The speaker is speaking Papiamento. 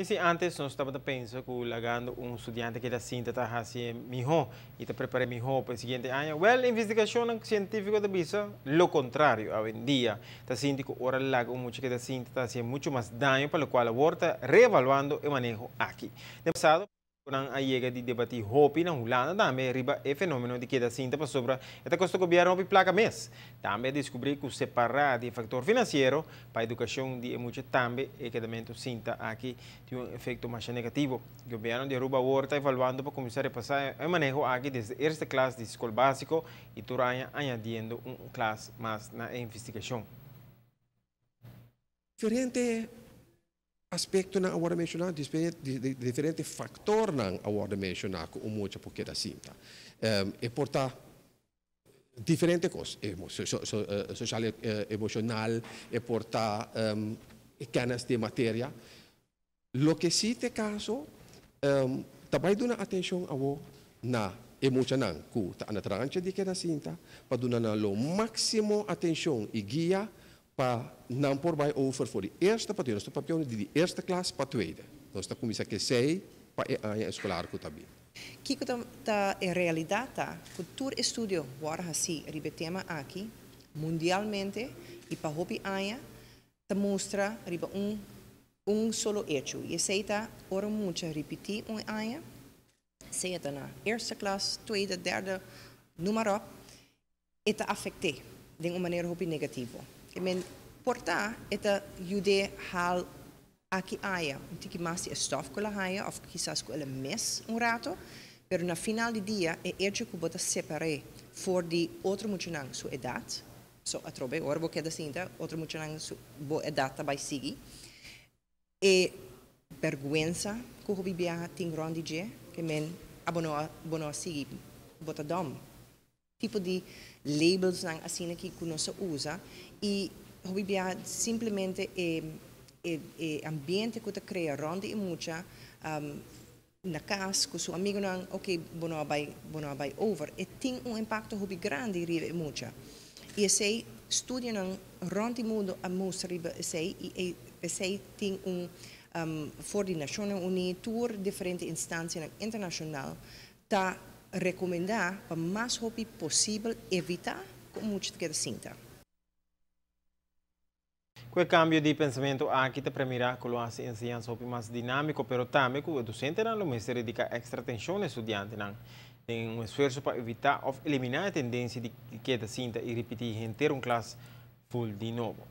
Y si antes nos tabata pensa cu lagando un studiante keda sinta ta haci miho y ta prepara miho pa e siguiente aña, wel, investigacion cientifico ta bisa lo contrario. Awendia ta sinti cu ora laga un mucha keda sinta ta haci mucho mas daño, pa locual awor ta reevaluando e maneho aki. Den pasado, nan a yega di debati hopi na Hulanda tambe riba e fenomeno di keda sinta pasobra e ta costa gobierno hopi placa mes. Tambe a descubri cu separa di factor financiero, pa educacion di mucha tambe e kedamento sinta aki tin un efecto mas negativo. Gobierno di Aruba awor ta evaluando pa cuminsa repasa e maneho aki desde eerste klas di scol basico y tur aña añadiendo un klas mas na investigacion. Diferente aspectonan a wordo menciona, diferente factornan a wordo menciona cu un mucha por keda sinta. E por ta diferente cos, social, emocional, e por ta kennis di materia. Loke si ta caso, tambe duna atencion awo na e muchanan cu ta na randje di keda sinta, pa duna nan lo maximo atencion y guia pa nan por bay over for di eerste pa tweede. Nos ta papia di eerste klas pa tweede. Nos ta cuminsa cu esey pa e aña escolar cu ta bin. Kico ta e realidad ta cu tur estudio awor asina riba e tema aki mundialmente y pa hopi aña ta mustra riba un solo hecho. Y esey ta ora mucha ripiti un aña, sea na eerste klas, tweede, derde, noem maar op, e ta afect'e di un manera hopi negativo. Kiermen por ta e ta yud'e haal aki aya, un tiki mas di stof cu el a haya, of kisas cu el a miss un rato, pero na final di dia e hecho cu bo ta separ'e for di otro muchanan su edad, so atrobe, ora bo keda sinta, otro muchanan su bo edad ta bay sigui. E berguensa cu hopi biaha tin rond di dje, kiermen abo no a sigui, bo ta dom. Tipo di labels nan asina cu nos ta usa y hopi biaha simplemente e ambiente cu ta crea rond di mucha na cas cu su amigonan, ok, bo no a bay, bo no a bay over, e tin un impacto hopi grandi riba e mucha. Y esey studionan rond di mundo a mustra riba esey y esey tin un for di Nacionnan Uni, tur diferente instancia internacional ta recomenda pa mas hopi posibel evita cu mucha keda sinta. Cu e cambio di pensamento aki ta premira cu lo haci enseñansa hopi mas dinamico, pero tambe cu e docentenan lo mester dedica extra atencion na studiantenan. Den un esfuerso pa evita of elimina e tendencia di keda sinta y ripiti henter un klas full di nobo.